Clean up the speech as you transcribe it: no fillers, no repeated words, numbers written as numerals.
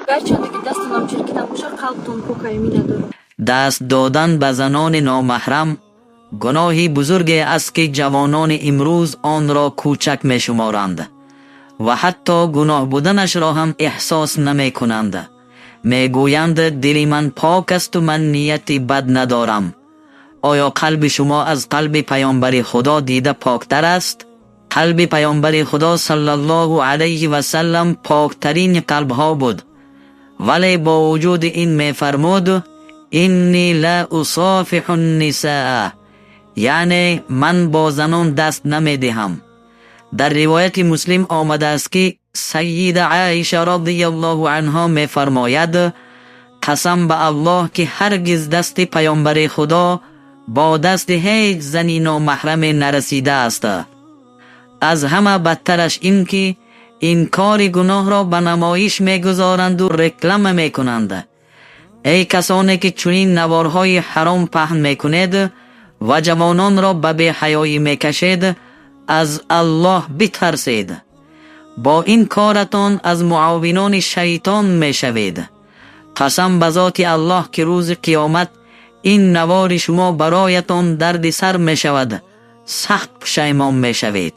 Гарчанде ки дастонам чиркин набошад, қалбтон покаю надорам. Даст додан ба занони номаҳрам гуноҳи бузурге аст, ки ҷавонони имрӯз онро кӯчак мешуморанд ва ҳатто гуноҳ буданашро ҳам эҳсос намекунанд. Мегӯянд: «Дили ман пок асту ман нияти бад надорам». Оё қалби шумо аз қалби паёмбари Худо дида поктар аст? Қалби паёмбари Худо саллаллоҳу алайҳи васаллам поктарин қалбҳо буд, вале бо вуҷуди ин мефармуд: «Инни ла усофиҳу ннисаа», яъне ман бо занон даст намедиҳам. Дар ривояти Муслим омадааст, ки Сайида Оиша радияллоҳу анҳо мефармояд: «Қасам ба Аллоҳ, ки ҳаргиз дасти паёмбари Худо бо дасти ҳеҷ зани номаҳраме нарасидааст». Аз ҳама бадтараш ин ки ин кори гуноҳро ба намоиш мегузоранду реклама мекунанд. Эй касоне ки чунин наворҳои ҳаром паҳн мекунед ва ҷавононро ба беҳаёӣ мекашед, аз Аллоҳ битарсед. Бо ин коратон аз муовинони шайтон мешавед. Қасам ба зоти Аллоҳ, ки рӯзи қиёмат ин навори шумо бароятон дарди сар мешавад, сахт пушаймон мешавед.